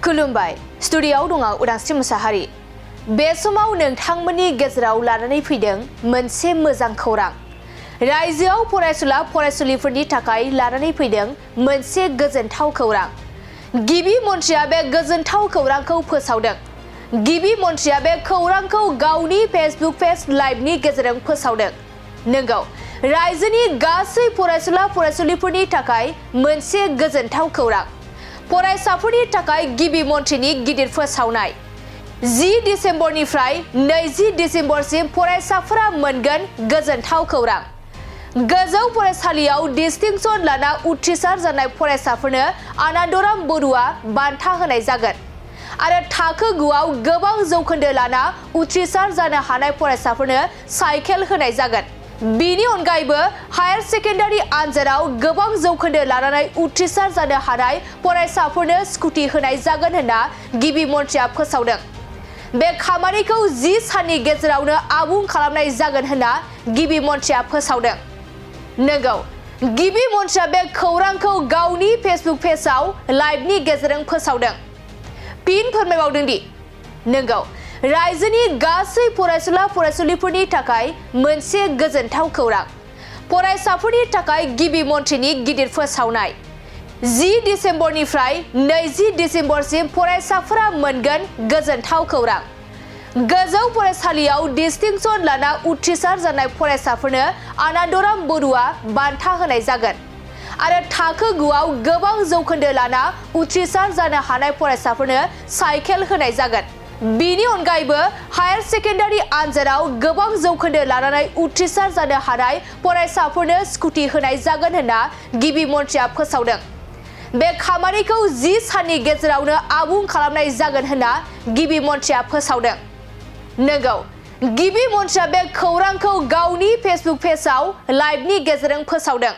खुलुमबाय स्टुडियोआव दङ उदांस्रि मुसाहारि बे समाव नोंथांमोननि गेजेराव लानानै फैदों मोनसे मोजां खौरां रायजोआव फरायसुला फरायसुलिफोरनि थाखाय लानानै फैदों मोनसे गोजोनथाव खौरां गिबि मन्थ्रिया बे गोजोनथाव खौरांखौ फोसावदों गिबि मन्थ्रिया बे खौरांखौ गावनि फेसबुक पेज लाइभनि गेजेरजों फोसावदों नंगौ रायजोनि गासै फरायसुला फरायसुलिफोरनि थाखाय मोनसे गोजोनथाव खौरां फरायसाफोरनि थाखाय गिबि मन्थ्रिनि गिदिर फोसावनाय 10 डिसेम्बरनिफ्राय 20 डिसेम्बरसिम फरायसाफोरा मोनगोन गोजोनथाव खौरां गोजौ फरायसालियाव डिस्टिंक्शन लाना उथ्रिसार जानाय फरायसाफोरनो आनन्दराम बरुवा बान्था होनाय जागोन आरो थाखो 9आव गोबां जौखोन्दो लाना उथ्रिसार जानो हानाय फरायसाफोरनो साइकेल होनाय जागोन बिनि अनगायैबो हायर सेकेन्डारि आनजादाव गोबां जौखोन्दो लानानै उथ्रिसार जानो हानाय फरायसाफोरनो स्कुटि होनाय जागोन होनना गिबि मन्थ्रिया फोसावदों बे खामानिखौ 10 साननि गेजेरावनो आबुं खालामनाय जागोन होनना गिबि मन्थ्रिया फोसावदों नंगौ गिबि मन्थ्रिया बे खौरांखौ गावनि फेसबुक पेजआव लाइभनि गेजेरजों फोसावदों फिन फोरमायबावदों दि नंगौ रायजोनि गासै फरायसुला फरायसुलिफोरनि थाखाय मोनसे गोजोनथाव खौरां फरायसाफोरनि थाखाय गिबि मन्थ्रिनि गिदिर फोसावनाय 10 डिसेम्बरनिफ्राय 20 डिसेम्बरसिम फरायसाफोरा मोनगोन गोजोनथाव खौरां गोजौ फरायसालियाव डिस्टिंक्शन लाना उथ्रिसार जानाय फरायसाफोरनो आनन्दराम बरुवा बान्था होनाय जागोन आरो थाखो 9आव गोबां जौखोन्दो लाना उथ्रिसार जानो हानाय फरायसाफोरनो साइकेल होनाय जागोन बिनि अनगायैबो हायर सेकेन्डारि आनजादाव गोबां जौखोन्दो लानानै उथ्रिसार जानो हानाय फरायसाफोरनो स्कुटि होनाय जागोन होनना गिबि मन्थ्रिया फोसावदों बे खामानिखौ 10 साननि गेजेरावनो आबुं खालामनाय जागोन होनना गिबि मन्थ्रिया फोसावदों नंगौ गिबि मन्थ्रिया बे खौरांखौ गावनि फेसबुक पेजआव लाइभनि गेजेरजों फोसावदों